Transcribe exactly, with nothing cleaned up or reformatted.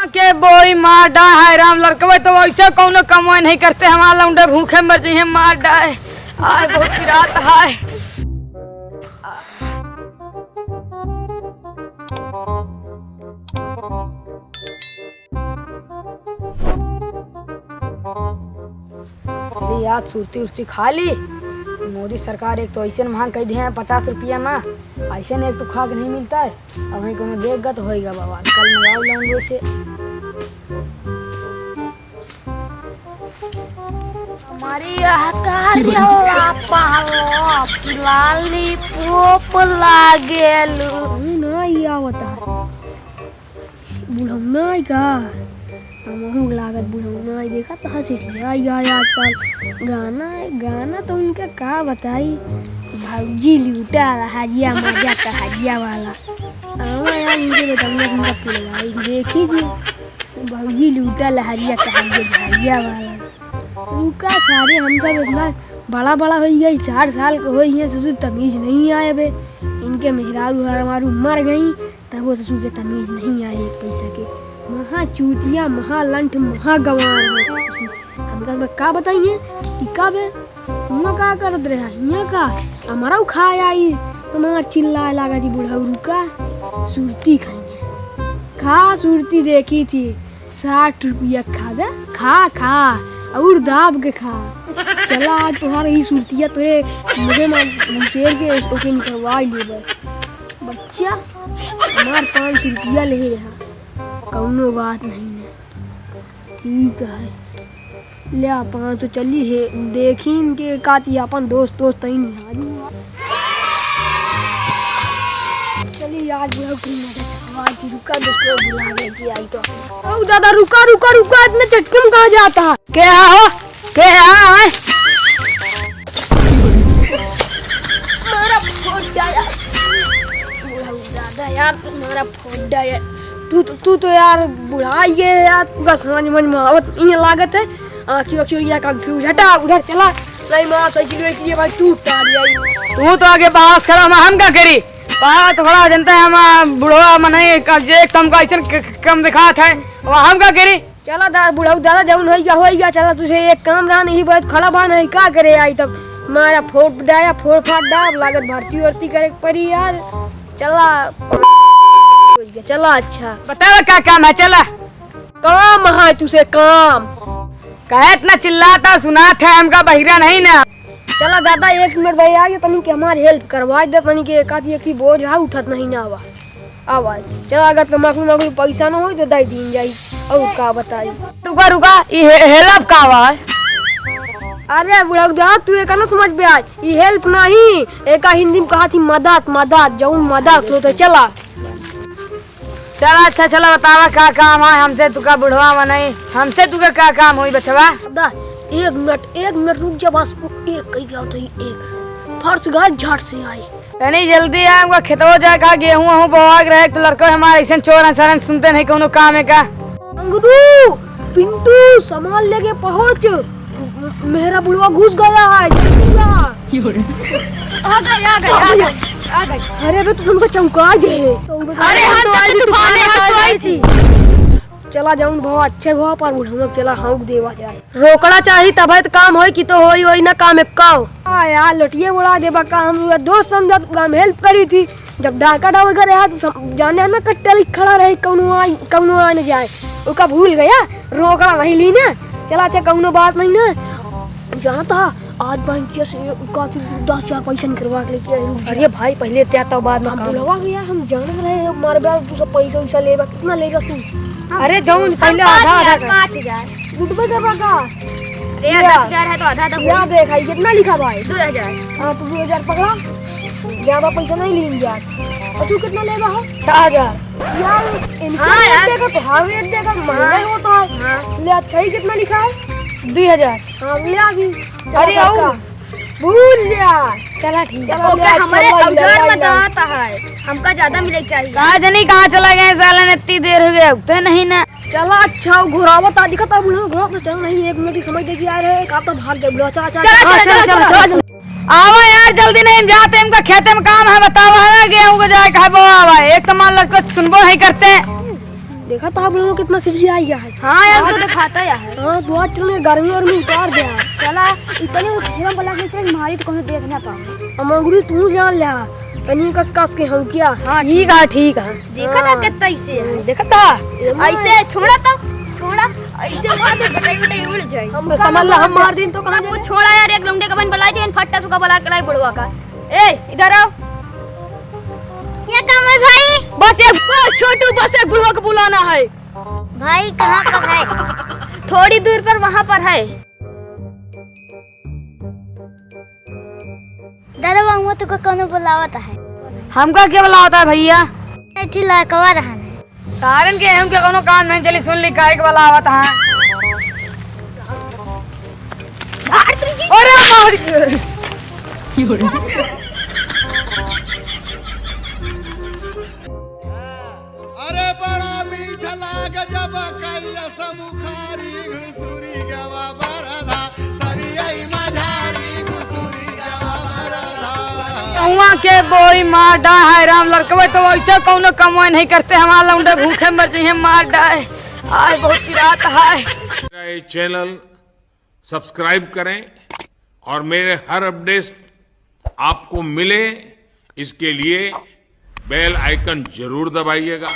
के बोई मार डाय है राम लड़कवे, तो वैसे कौनो कमाई नहीं करते, हमार लौंडे भूखे मर जइहें, मार डाय। आय बहुत पिरात है। अरे यार, सुरती उरती खा ली। मोदी सरकार एक तो ऐसे महंग कइ दिहे हैं पचास रुपया में, ऐसे नहीं एक तो खा के नहीं मिलता है। अब वहीं कोनो देख गा तो होइगा बवाल। कल मंगाओ लौंडो से। हमारी यह कार्य हो आपा हो, आपकी लाली पोप लागेलू। ना, ये आवता है। बुढ़ौना आई का? हमहू के लागत बुढ़ौना आई। देखा तो हंस उठी। आई, आई, आजकल गाना, गाना तो उनका का बताई। भौजी लूटा लहरिया मजा कहरिया वाला। आवा यार, इनके बताऊंगा तुमका पुलवा। देखी जी, भौजी लूटा लहरिया कहरिया झरिया वाला। रुका सारे, हम सब इतना बड़ा बड़ा होइ गए, साठ साल के होइ गए, ससुर तमीज नहीं आए बे। इनके मेहरारू हमारू मर गई, तब वो ससुर के तमीज नहीं आए एक पैसा के। महा चूतिया, महा लंठ, महा गंवार है ससुर। हमका, हमका का बताइए कि का बे, हुआं का करत रहे, हियां का? हमारा खाए आई, तो महा चिल्लाए लागा जी बुढ़ऊ, रुका, सुरती खाइए। खा सुरती देखी थी, साठ रुपया खा बे, खा, खा, और दाब के खा। चला, आज तोहार ई सुरतिया तोरे मुँहे में घुसेर के ओके निकलवा लेबे। बच्चा, हमार पाँच सौ रुपया ले रहा, कौनो बात नहीं है। ठीक है, ले अपन तो चली है, देखी इनके काती अपन दोस्त, दोस्त ही नहीं आज। चली आज बुढ़ऊ की मजा चकवा की, रुका दोस्तों बुला लेके आई तो। ओ दादा, रुका, रुका, रुका, इतने चटके में कहाँ जाता है? क्या हो? क्या है? मारा फोड़ डाला। बुढ़ऊ दादा यार, मारा फोड़ डाला। तू तो, तू तो यार बुढ़ा ही है यार, तुका समझ, समझ में आवत नहीं है लागत है। आँखी, आँखी, ये confuse, हटा, उधर चला। नहीं, माँ, साइकिल, ये भाई, तू उतार आई। तू तो आगे बहस करा, हम, हम का करी? बात थोड़ा जनता है, हम बुढ़वा मनई, का जे कम का ऐसन क-, क-, कम दिखात है, अब हम का करी? चला दा-, बुढ़ऊ दादा, जौन होइगा, होइगा, चला, तुसे एक काम रहा, नहीं बहुत खड़ा बा, नहीं का करे आई तब, मारा फोड़ डाया, फोड़ फाड़ डाब, लागत भर्ती वर्ती करे के परी यार, चला, चला, अच्छा। बतावा का काम है, चला। काम है तुसे काम। काहे इतना चिल्लाता, सुनात है, हमका बहिरा नहीं ना। चला दादा, एक मिनट भाई, आ गया तनी के हमार help करवा दे, तनी के एक आधी एक ही बोझ है, उठत नहीं ना आवा। आवा, चला, अगर तो मकरू मकरू पैसा ना होई तो दे दीन जाई, और का बताई। रुका, रुका, ई हे-, help का आवा है? अरे बुढ़ऊ दादा, तू एका ना समझ बे आज, ई help नहीं, एका हिंदी में कहा थी मदद, मदद, जौन मदद हो तो चला। चला, अच्छा, चला, बतावा का काम है हमसे, तुका बुढ़वा मनई, हमसे तुका का काम होई बचवा? दा, एक मिनट, एक मिनट रुक जा, बस एक कही जाओ तो ही एक फर्श गाड़ झट से आई। तनी जल्दी आ, हमका खेतवा जाए का, गेहूं वहूं बोआ के रहे, तो लड़का हमारे ऐसे चोर अंसारन सुनते नहीं कौनो काम है का? अंगरू, पिंटू, सामान लेके पहुंच, मेरा बुढ़वा घुस गया है, जल्दी आ। आ गए, आ गए, आ गए, आ गए। अरे बे, तू हमको चौंका दे। अरे, हम तो आज तूफान है, हम तो आई थी। चला जाऊन भवा, अच्छे भवा, पर बुढ़ऊ चला हौंक देवा जाए। रोकड़ा चाही, तबे तो काम होई, कि तो होई, होई ना काम एक्काओ। आ यार, लटिए उड़ा देबा का, हम दोस्त समझत, हम help करी थी। जब डाका डावे करे हा, तो सम-, जाने ना कट्टा लिख खड़ा रहे, कौनो आ, कौनो आ न जाए। ओका भूल गया, रोकड़ा नहीं ली ना। चला, अच्छा, कौनो बात नहीं ना। जानत हा, आज बैंक से ओका दस हजार पैसा निकलवा के लेके आई। अरे भाई, पहले त्या तो बाद में हम काम। बुलवा गया, हम जानत रहे, मार बा, तू सब पैसा वैसा लेबा, कितना लेबा तू? अरे, जौन हम पहले पाँच आधा, आधा हजार, कर। पाँच हजार। लुटबे करबा का? अरे यार, या। दस हजार है तो आधा, आधा या बोल। देख, आई कितना लिखा भाई? दो हजार। हाँ, तो दो हजार पकड़ा। ज्यादा पैसा नहीं लीन यार। और तू कितना लेगा हो? छह हजार। यार, इनका हाँ रेट यार। देखा तो हर रेट देखा महंगा हाँ। ही होता है। हाँ। ले, अच्छा ही कितना लिखा है? दुई हजार। हाँ, ले आ गई। अरे, चला, और? सबका। भूल जा। चला, ठीक है। चला, ओके, ले, हमारे चला, औजार ले, में ले। दांत है, हमका ज्यादा मिले के चाहिए। कहाँ जनी कहाँ चला गए साला ने, इतनी देर हो गई, उठते नहीं ना। चला, अच्छा, वो घोरावत आ, दिखा तो बुढ़ा, घोरावत तो चल नहीं, एक मिनट की समय देखी आ रहे, का तो भाग गए बुढ़ा, चला, चला, चला, चला, चला, चला, चला, चला। चला। आवा यार, जल्दी। दिन हम जाते, हमका खेते में काम है, बतावा है ना, गेहूं को जाए खाए बोआ हुआ है। एक तो मान लगता सुनबो नहीं करते। देखा तो आप लोगों को कितना सिरजी आ गया है। हाँ यार, तो दिखाता यार। हाँ, दुआ चलने गर्मी और में उतार दे। चला, इतने उठेला बला के इतने मारी तो कहीं देख ना पाओ। हम अंगुरी तू जान ले, तनी का कस के हम क्या? हाँ, ठीक है, ठीक है। देखा था हाँ। कितना इसे है। देखा था? ऐसे छोड़ा तो, छोड़ा, ऐसे मार दे, बटाई बटाई उड़ जाए। हम तो समझ ला, हम मार दिन तो कहाँ सब कुछ छोड़ा यार, एक लौंडे का बन बलाई थी, फट्टा सुखा बला के लाई बुढ़वा का। ए, इधर आओ। क्या काम है भाई? बस एक, बस छोटू, बस एक बुढ़वा को बुलाना है। भाई कहाँ पर है? थोड़ी दूर पर वहाँ पर है। दादा, वहाँ तो को कोनो बुलावत है। हमका क्या बुलावत है भैया? एक ठे लड़कवा रहन है। सारन के हमके कोनो काम नहीं चली, सुन ली काहे के बुलावत है। अरे मार के। अरे बड़ा मीठ लाग जब कैलस मुखारी घुसुरी गवा बरधा, सरियई मझारी घुसुरी गवा बरधा। हुआ के बोई मार डाय है राम लड़कवे, तो वैसे कौनो कमवा नहीं करते, हमारा लौंडे भूखे मर जाइए मार डाय। आय बहुत पिरात है। मेरा ये चैनल सब्सक्राइब करें और मेरे हर अपडेट आपको मिले, इसके लिए बेल आइकन जरूर दबाइएगा।